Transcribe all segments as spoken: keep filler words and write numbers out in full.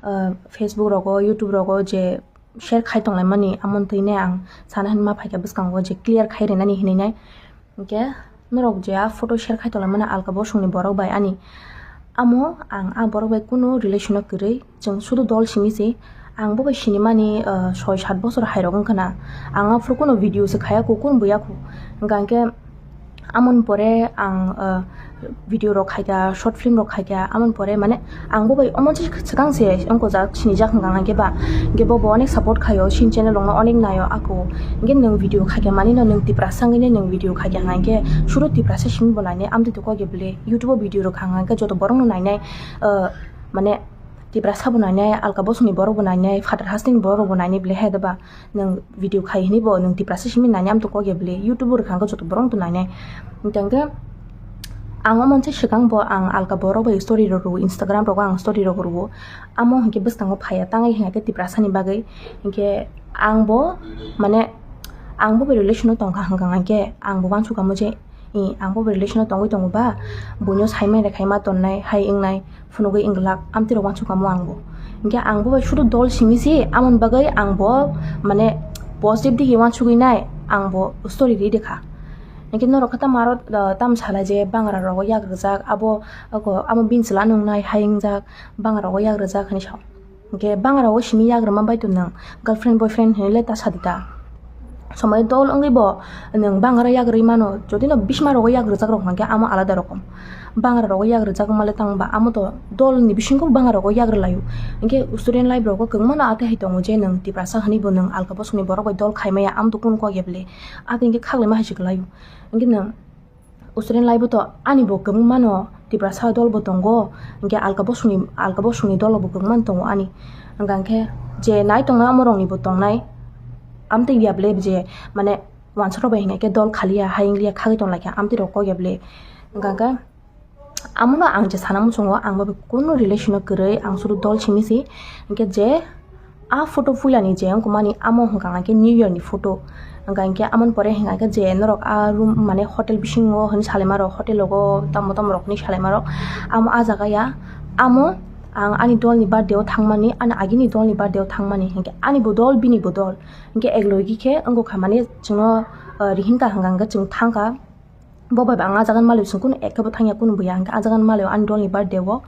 ah, Facebook rogo, YouTube rogo je share khai tonglaimani, amoni thwinai ang sana hinma phaikha bwskango je clear khai rinani hinwi nai. Hinkhe norok je a photo share khai tonglaimani alka bosongni borok bai ani, amo ang a borok bai kunu relation o kwrwi, chwng sudu dol simi se. Ang bo bai sinimani, ah, soi sat bosor hai rok wngkha na, ang aphuru kunu video se khaya khu, kunu buya khu. Hinkhe amoni pore ang, ah, video rok khaikha, short film rok khaikha, amoni pore mane ang bo bai omo se swkang se wngkojak, sinijak hwnka hwnkhe ba, hinkhe bo bo onek support khaio, sini channel rokno onek naio ako, hinkhe nwng video khaikha mani no nwng Tiprasa wngwi nwng video khaikha hwnkhe suru Tiprasa simi bo nainai, amtwi twi kok ya bwle YouTube o video rok kha hwnkhe joto borok no nainai, ah, mane Tiprasa bo nainai, alka bosongni borok bo nainai, phatar hasteni borok bo nainai bwle hai da ba. Nwng video khai hwnwi bo nwng Tiprasa simi nainai, amtwi kok ya bwle YouTube o rwkha hwnkhe joto borok to nainai. Hinkhe ang omo se swkang bo ang alka borok bai story rok rwo, Instagram rogo ang story rok rwo. Amo hinkhe bwskango phaiya tangwi hinkhe Tiprasa ni bagwi. Hinkhe ang bo mane ang bo bai relation o tongkha hwnkha hinkhe ang bo uansukha mo je, i, ang bo bai relation o tongwi tongo ba, buino saimai rwkhaima tonnai hai wngnai. Phunugwi wngwlak, amtwi rok uansukha mo ang bo. Hinkhe ang bo bai sudu dol simi se, amoni bagwi ang bo, mane, positive digi uansugwi nai, ang bo story ri rikha. Hinkhe norok khe tamo aro, ah, tamo sala je bangra rogo yak rwjak, abo, abo bini chwla nungnai hai wngjak, bangra rogo yak rwjak hinwi sao. Hinkhe bangra rogo simi yak rwma bai tong nwng girlfriend boyfriend hinwi le ta sadi ta. Somoi dol wngwi bo nwng bangra yagrwi mano, jodi no bisma rogo yagrwjak rok hwnkhe amo alada rokom. Bangra rogo yagrwjak wngmale tang ba amo to dol ni bisingo bangra rogo yagrwlaio. Hinkhe student life rogo kwbangma no atwi hai tongo je nwng Tiprasa hwnwi bo nwng alka bosongni borok bai dol khaimaya, amo to kunu kok ya bwle. Atwi hinkhe khaklaima hai se kwlaio. Hinkhe nwng student life o to ani bo kwbangma no Tiprasa dol bo tongo, hinkhe alka bosongni, alka bosongni dol bo kwbangma no tongo ani. Hwnkha hinkhe je nai tongnai amo rok ni bo tongnai, amtwi ya bwle je mane uansuk rok bai hinkhe dol khaliya, hayung liya khagwi tonglaikha, amtwi rok kok ya bwle. Hwnkha hinkhe amo no ang je sana muchungo, ang bo kunu relation o kwrwi, ang sudu dol simi se, hinkhe je a photo puila ni je wngkha mani amo hwnkha hinkhe New Year ni photo. Hwnkha hinkhe amoni pore hwnkha hinkhe je norok a room mane hotel bisingo hinwi salaima rok, hotel rogo tamo tamo rok hinwi salaima rok, amo a jaga ya, amo ang ani dol ni birthday o thangmani, ani agini dol ni birthday o thangmani, hinkhe ani bo dol bini bo dol, hinkhe ek logi khe wngkha mani chwngno, ah, rihinka hwnkha hinkhe chwng thangkha. Bo bai bo ang a jaga ni malwi chwng kunu ekhe bo thangya, kunu buya, hinkhe a jaga ni malwi ani dol ni birthday o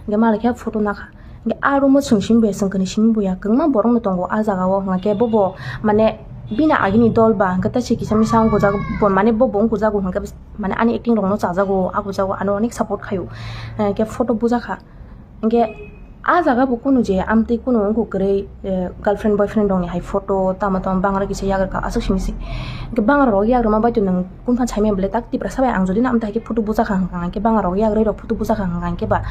hinkhe malai khe photo nakha. Hinkhe a room o chwng simi buya, chwng kwnwi simi buya, kwbangma borok no tongo a jaga o, hinkhe bo bo mane bini agini dol ba hinkhe tei se kisa misa wngkujak bo, mane bo bo wngkujago hinkhe mane ani acting rok no chajago, a kujago ano onek support khaio, hinkhe photo bujakha. Hinkhe a jaga bo kunu je amtwi kunu wngkha kwrwi, eh, girlfriend boyfriend rokni hai photo tamo tamo bangra kisa yagrwkha aswk simi se. Hinkhe bangra rok yagrwma bai to nwng kunu phan saimaya bwle tak Tiprasa bai ang jodi no amtwi hai khe photo bujakha hwnkha hinkhe bangra rok yagrwi rok photo bujakha hwnkha hinkhe ba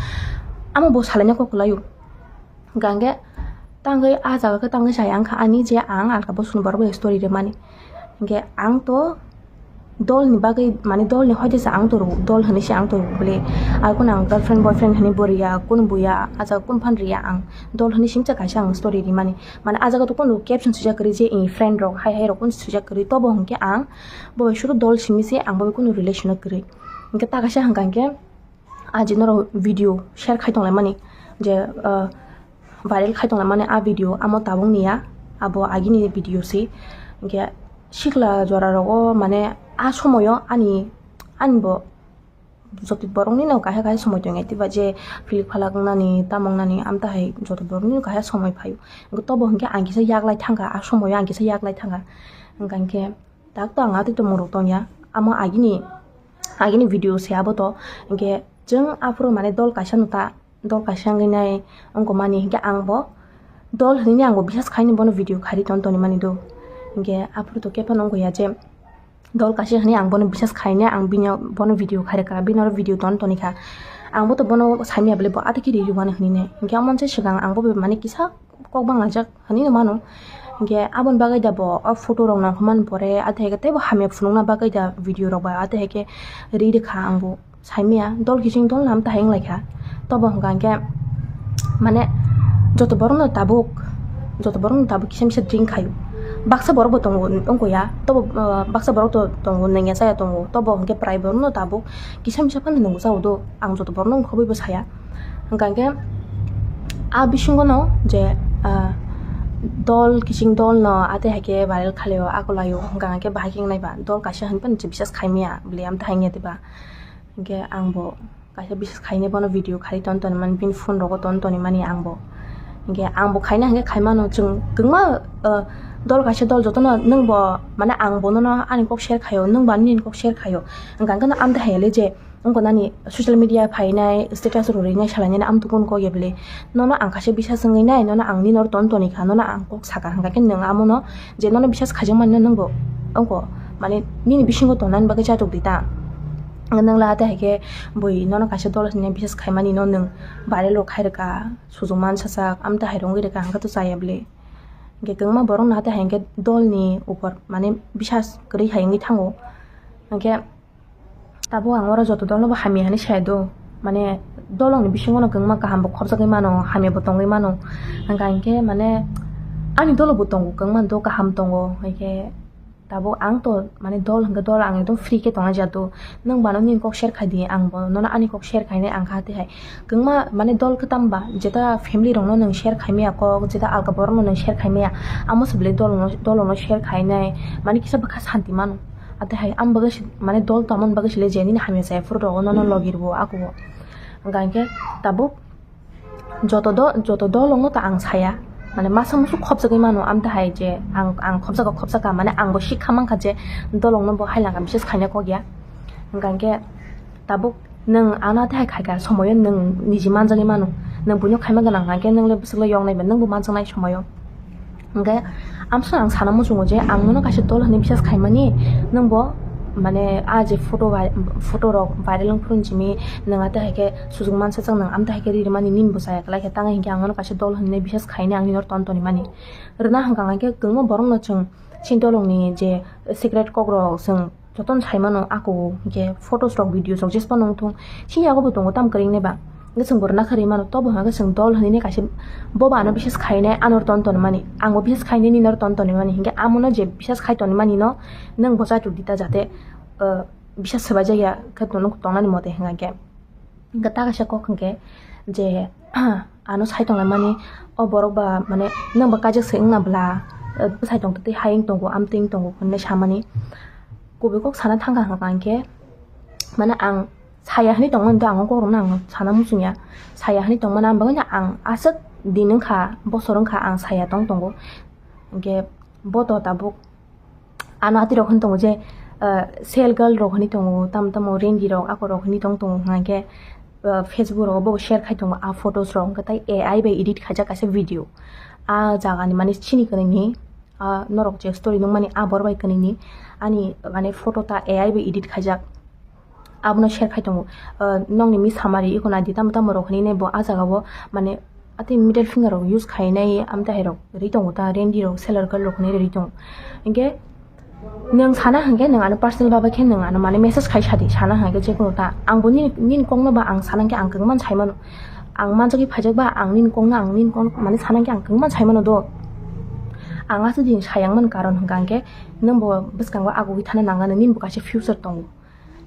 amo bo salaina kok kwlaio. Hwnkha hinkhe tangwi a jaga khe tangwi sai wngkha ani je ang alka bosongni borok bai story rwmani. Hinkhe ang to dol ni bagwi, mane dol ni hoite se ang to rwo, dol hinwi se ang to rwo bwle. Ar kunu ang girlfriend boyfriend hinwi bo riya, kunu buya, acha kunu phan riya ang. Dol hinwi singcha kaisa ang story rimani. Mane a jaga to kunu caption swijak kwrwi je, eh, friend rok hai hai rok kunu swijak kwrwi. Tobo hinkhe ang bo bai suru dol simi se, ang bo bai kunu relation o kwrwi. Hinkhe ta kaisa hwnkha hinkhe, ah, je norok video share khai tonglaimani, je, ah, viral khai tonglaimani a video, amo tabuk ni ya, abo agini video se. Hinkhe sikla jora rogo mane a somoyo ani, ani bo joto borok ni no kaisa kaisa somoi tongo, tei ba je philik phalak wngnani, tamo wngnani, amtwi hai joto borok ni no kaisa somoi phaio. Hinkhe tobo hinkhe ang kisa yaklai thangkha, a somoyo ang kisa yaklai thangkha. Hwnkha hinkhe tak to ang atwi tongmung rok tongya, amo agini, agini video se abo to. Hinkhe chwng aphuru mane dol kaisa no ta, dol kaisa wngwi nai wngkha mani, hinkhe ang bo dol hinwi ang bo bisas khaini bono video khairi ton toni mani do. Hinkhe aphuru to khe phano wngkha ya je dol kaisa hinwi ang bono bisas khaini ang bini bono video khairikha, bini oro video ton toni kha. Ang bo to bono saimaya bwle bo atwi khe riri wano hinwi nai. Hinkhe omo se swkang ang bo mane kisa kok banglaijak hinwi no mano. Hinkhe aboni bagwi da bo o photo rok nangkukmani pore, atwi hai khe teibo hamya phunukna bagwi da video rok bai atwi hai khe ri rikha ang bo saimaya, dol kiching dol nam ta hai wnglaikha. Tobo hwnkha hinkhe mane joto borok no tabuk, joto borok no tabuk kisa misa drink khaio. Baksa borok bo tongo wngkha ya, tobo, ah, baksa borok to tongo, nangya chaya tongo, tobo hinkhe prai borok no tabuk kisa misa phano nungjago do, ang joto borok no wngkhobwi bo saya. Hwnkha hinkhe A bisingo no je, ah, dol kiching dol no ate haike viral khalio akolaio hwnkha hwnkhe bahai khe wngnai ba dol kaisa hwnphano je bisas khaimaya bwlwi amtwi haino diba. Hwnkhe ang bo kaisa bisas khainai bono video khai ton toni mani bini phone rogo ton toni mani ang bo. Hwnkhe ang bo khaina hwnkhe khaimano chwng kwbangma, ah, dol kaisa dol jotono nwng bo mane ang bo nono ani kok share khaio nwng bo ani nini kok share khaio hwnkha hwnkhe no amtwi haile je Wngkha nani social media phainai, status rw rinai salainani amtwi kok ya bwle. Nono ang kaisa bisas wngwi nai, nono ang nini oro ton toni kha, nono ang kok sakha hwnkha khe nwng amono je nono bisas khaijakmani no nwng bo wngkha, mane nini bisingo tongnani bagwi chatok di ta. Nwng la ate hai khe bui nono kaisa dol hinwi bisas khaimani no nwng viral rok khai rwkha, sujung mansa sak, amtwi hai rw wngwi rwkha hwnkha to chaya bwle. Hwnkhe kwbangma borok no ate hai khe dol ni upor mane bisas kwrwi hai wngwi thango. Hwnkhe Tabuk ang oro joto dolno bo hamya hinwi saya do, mane dolongni bisingo no kwbangma kaham bo khopjagwi mano, hamya bo tongwi mano, hwnkha hinkhe mane ani dolo bo tongo, kwbangma do kaham tongo, hinkhe tabuk ang to mane dol hinkhe dol ang ekdom free khe tongna jato, nwng bano nini kok share khai di, ang bo nono ani kok share khainai ang kha tei hai. Kwbangma mane dol kwtam ba, jeta family rokno nwng share khaimaya kok, jeta alka borokno nwng share khaimaya, amo se belai dol no, dol no share khainai, mane kisa bwkha santi mano. Ate hai, ang bagwi se, mane dol tongmani bagwi se le je nini hamya chaya phuru rogo nono logi rwo ako. Hwnkha hinkhe tabuk joto do, joto dolongno ta ang saya. Mane masa musu khopjagwi mano, amtwi hai je ang, ang khopjago khopjaka, mane ang bo sikha mankha je dolongno bo hai langkha bisas khaina kok ya. Hwnkha hinkhe tabuk nwng ano tei hai khaikha somoyo nwng niji manjagwi mano. Nwng buino khaima gwnang hwnkhe nwng le bwswk le yoknai ba nwng bo manjaknai somoyo. Hwnkhe amswk ang sana muchungo je ang nono kaisa dol hinwi bisas khaimani nwng bo mane a je photo vai-, photo rok viral wng phuru simi nwng ate hai khe sujuk mansa chwng nwng amtwi hai khe ri rwmani nini bo chaya kwlai khe tang hinkhe ang nono kaisa dol hinwi bisas khainai ang nini oro ton toni mani. Rwna hwnkha hinkhe kwbangma borok no chwng chini dolongni je secret kok rok chwng jotono sai mano ako hinkhe photos rok videos rok jespa nung thung chini yago bo tongo tam kwrwng neba hinkhe chwng bo rwna kharwi mano tobo hinkhe chwng dol hinwi kaisa bobo ano bisas khainai ano ton ton mani ang bo bisas khainai nini oro ton ton mani hinkhe amono je bisas khai ton mani no nwng bo chaitok di ta jate, uh, bisas swbai jakya khe tong tongnani mote hinkhe. Hwnkhe ta kaisa kok hwnkhe je ano sai tonglaimani o borok ba mane nwng ba kaijak se wngna bwla, eh, bwsai tongtwtwi hai wng tongo amtwi wng tongo hwnwi samani kubui kok sana thangkha hwnkha hinkhe mane ang saya hinwi tongmani to ang o kokrokno ang sana muchungya saya hinwi tongmani ang bagwino ang aswk din wngkha bosor wngkha ang saya tong tongo hinkhe bo to tabuk. Ano ati rok hwn tongo je, ah, sale girl rok hwnwi tongo, tamo tamo rengi rok ako rok hwnwi tong tongo hwnkha khe, ah, Facebook rogo bo share khai tongo a photos rok hwnkhe tai A I bai edit khaijak kaisa video. A jaga ni mane chini kwnwi ni, ah, norok je story nukmani a bor bai kwnwi ni ani mane photo ta A I bai edit khaijak. Abono share khai tongo. Ah, nokni mi samari iko nadi tamo tamo rok hinwi bo ah jaga o mane atwi middle finger rok use khainai amtwi hai rok ri tongo ta rendi rok seller girl rok hinwi ri tongo. Hinkhe nwng sana hinkhe nwng ano personal baba khe nwng ano mane message khai sadi sana hinkhe jekono ta ang bo nini, nini kokno ba ang sana hinkhe ang kwbangma sai mano. Ang manjagwi phaijak ba ang nini kokno ang nini kok mane sana hinkhe ang kwbangma sai mano do. Ang aswk din sayang mani karon hinkha hinkhe nwng bo bwskango agugwi thana nang nini bo kaisa future tongo.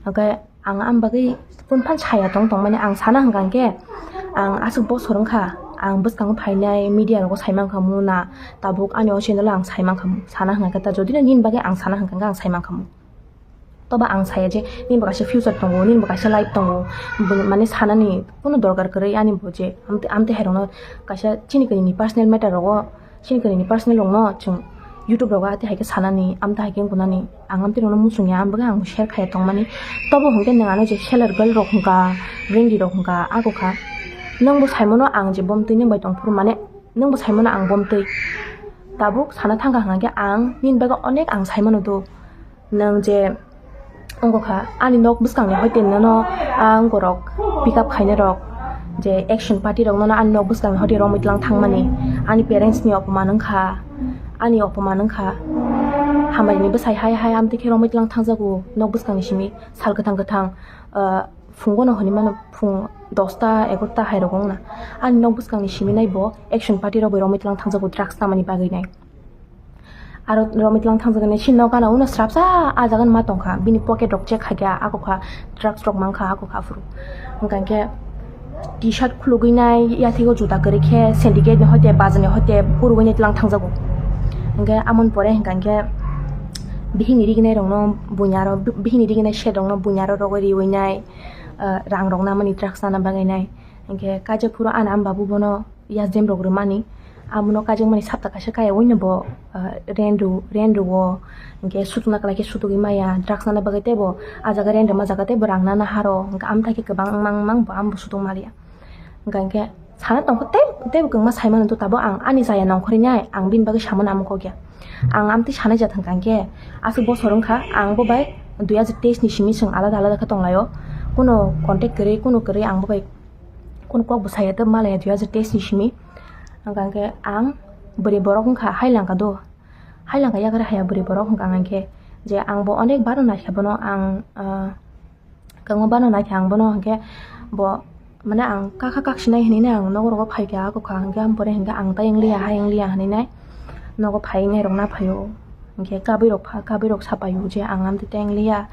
Hinkhe ang am bagwi phone phan saya tong tongmani ang sana hwnkha hinkhe ang aswk bosor wngkha ang bwskango phainai media rogo sai mankha mu na tabuk ani o channel o ang sai mankha mu sana hwnkha khe ta jodi no nini bagwi ang sana hwnkha khe ang sai mankha mu toba ang saya je nini bo kaisa future tongo nini bo kaisa life tongo mane sanani kunu dorkar kwrwi ani bo je amtwi amtwi hai rokno kaisa chini kwnwi ni personal matter rogo. Chini kwrwini personal rokno chwng YouTube rogo atwi hai khe sanani, amtwi hai khe wngkha nani. Ang amtwi rokno muchungya, ang bagwi ang share khaiya tongmani. Tobo hwnkhe nwng ano je seller girl rok hwnkha, rendi rok hwnkha, ako kha. Nwng bo saimano ang je bomtwi nwng bai tongphuru mane, nwng bo saimano ang bomtwi. Tabuk sana thangkha hwnkha khe ang nini bagwi onek ang saimano do. Nwng je wngkha ani nok bwskangni hoite nono a wngkorok pick up khainai rok je action party rok nono ani nok bwskangni hoite romwi tlang thangmani ani parents ni opoman wngkha ani opoman wngkha hamari ni bwsai hai hai amtwi khe romwi tlang thangjago nok bwskangni simi sal kwthang kwthang ah, phungo no hinwi mano phung dosta egarota hai rok wngna ani nok bwskangni simi nai bo action party rok bai romwi tlang thangjago drugs tamani bagwi nai. Aro romwi tlang thangjaknai sini nokano uno srapsa ah jaga ma tongkha bini pocket rok check khaikha ako kha drugs rok mankha ako kha phuru hwnkha khe T-shirt khulugwi nai, yathego juta kwrwi khe syndicate ni hoite bazar ni hoite purugwi nai tlang thangjago. Hingke amoni pore hingka hingke bihikni riginai rokno buini aro bihikni riginai set rokno buini aro rogwi riwi nai, ah, rang rok namani drugs nana bagwi nai. Hingke kaijak phuru ani ama babu bono yasdem rok rwmani. Amono kaijakmani sapta kaisa kaya oino bo, ah, rent rw-, rent rwo, hingke sutuna kwlai khe sutugwi maya, drugs nana bagwi teibo ah jaga rent rwma jaga teibo rang nana haro, hingke amtha khe kwbang wngmang wngmang bo amo bo sutung maliya. Hingka hingke sana tongkha tei, teibo kwbangma saimano to tabuk ang ani chaya nongkhorwi nai, ang bini bagwi samano amo kok ya. Ang amtwi sanai jat hingka hingke aswk bosor wngkha ang bo bai dui hajar teis ni simi chwng alada alada khe tonglaio, kuno contact kwrwi, kuno kwrwi ang bo bai kuno kok bo saya tei malaya dui hajar teis ni simi. Hingka hingke ang bwrwi borok wngkha, hai langka do, hai langka yagra haya bwrwi borok hingka hingke je ang bo onek baro naikha bono ang, ah, kwbangma baro naikha ang bono hingke bo mane ang kakha kaksinai hinui nai ang nogo rogo phaikha ako kha hingke ang pore hingke ang tai wngliya hai wngliya hinui nai nogo phai wngnai rok na phaio. Hingke kabui rok pha, kabui rok sapaio je ang amtwi teng liya,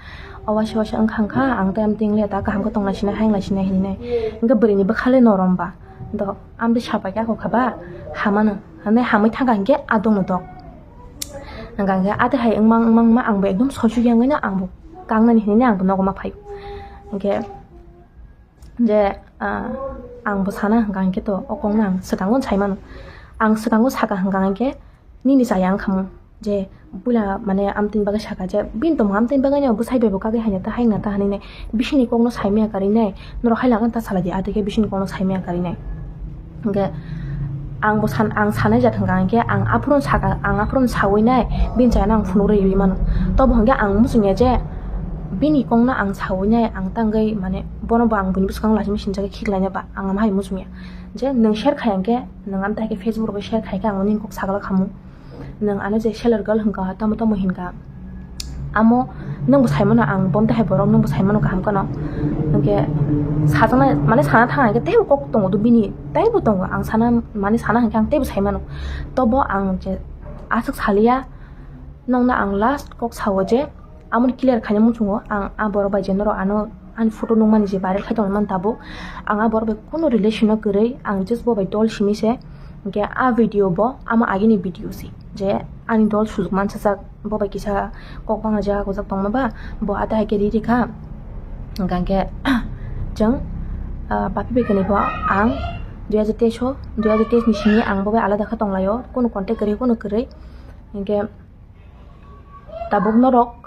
o waisa waisa wngkha wngkha, ang tei amtwi wng liya, ta kaham khe tong lai sinai, hayung lai sinai hinwi nai. Hingke bwrwini bwkha le norom ba, do amtwi sapai khe ako kha ba, hamano, hwnwi hamwi thangkha hingke adongno dok. Hingka hingke ate hai wngmang wngmang wngma ang bo ekdom soisuk ya wngwi no ang bo kangnani hinwi no ang bo nogo ma phaio. Hingke je, ah, ang bo sana hingka hingke to o kokno ang swkango sai mano. Ang swkango saka hingka hingke nini chaya wngkha mo je puila mane amtwini bagwi saka je bini tongmung amtwini bagwi no bwsai bai bo kagwi haina ta haina ta hinwi nai bisingni kokno sai maya karwi nai norok hai langkha ta salai di atwi khe bisingni kokno sai maya karwi nai. Hingke ang bo san, ang sanai jat hingka hingke ang aphuru saka, ang aphuru sawi nai bini chayano ang phunuk rwi mano. Tobo hingke ang muchung ya je bini kokno ang sawi nai ang tangwi mane bono bo ang buini bwskango laisima sinjagwi khiklai nai ba ang ama hai muchung ya je nwng share khai hingke nwng amtwi hai khe Facebook rogo share khai khe ang nini kok sagla khamu. Nwng ano je seller girl hingka tamo tamo hinka. Amo nwngbo saimano ang bomte hai borok nwngbo saimano kaham kheno. Hingke sajaknai mane sana thang hingke teibo kok tongo do bini teibo tongo ang sana mane sana hingke ang teibo saimano. Tobo ang je aswk saliya nwngno ang last kok sao je amoni clear khaina muchungo ang a borok bai je norok ano ani photo nukmani je viral khai tongmani tabuk ang a borok bai kunu relation no kwrwi ang just bo bai dol simi se. Hingke a video bo amo agini video si je ani dol sujuk mansajak bo bai kisa kok bangla jaga gojak tongma ba bo ata hai khe ri rikha. Hingka hingke chwng, ah, papi bai kwnwi bo ang dui hajar teis o, dui hajar teis ni simi ang bo bai alada khe tonglaio, kunu contact kwrwi, kunu kwrwi. Hingke tabuk norok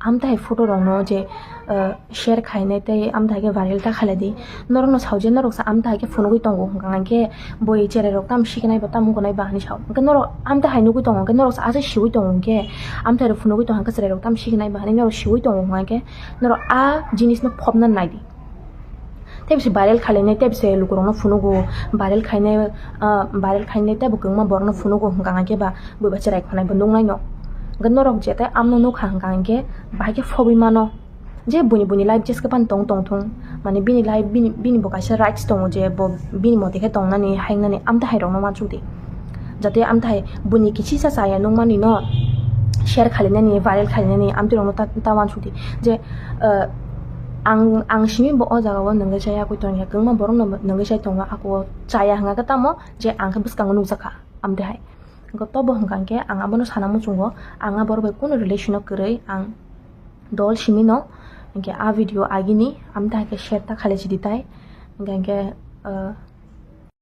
amtwi hai photo rokno je, ah, share khainai tei amtwi hai khe viral ta khailai di. Norokno sao je norok sa amtwi hai khe phunugwi tongo hwnkha hwnkhe boi cherai rok tamo sikinai ba tamo wngnai ba hinwi sao. Hwnkhe norok amtwi hai nugwi tongo hwnkhe norok sa aswk siwi tongo hwnkhe amtwi hai rok phunugwi tongkha hwnkhe cherai rok tamo sikinai ba hinwi norok siwi tongo hwnkhe norok a jinisno phobna nai di. Tei bisi viral khainai, tei bisi lukurokno phunugo, viral khainai, ah, viral khainai tei bo kwbangma borokno phunugo hwnkha hwnkhe ba bui bai cherai khonai bo nuknai no. Hwnkhe norok je tei amno nukha hwnkha hwnkhe bahai khe phobwi mano. Je buini, buini life jeske phano tong tong thung, mane bini life, bini, bini bo kaisa rights tongo je bo bini mote khe tongnani, haingnani, amtwi hai rokno uansuk di. Jate amtwi hai buini kisisa chaya nukmani no share khainani, viral khainani, amtwi rokno ta, ta uansuk di. Je, ah, ang, ang simi bo o jaga o nungwi chaya koi tongya, kwbangma borok no nungwi chai tongo, ako chaya hwnkha khe tamo je ang khe bwskango nukjakha, amtwi hai. Hwnkhe tobo hwnkha hwnkhe ang abono sana muchungo, ang a borok bai kunu relation o kwrwi, ang dol simi no, hwnkhe a video agini, amtwi hai khe share ta khailai sidi tai, hwnkhe, ah,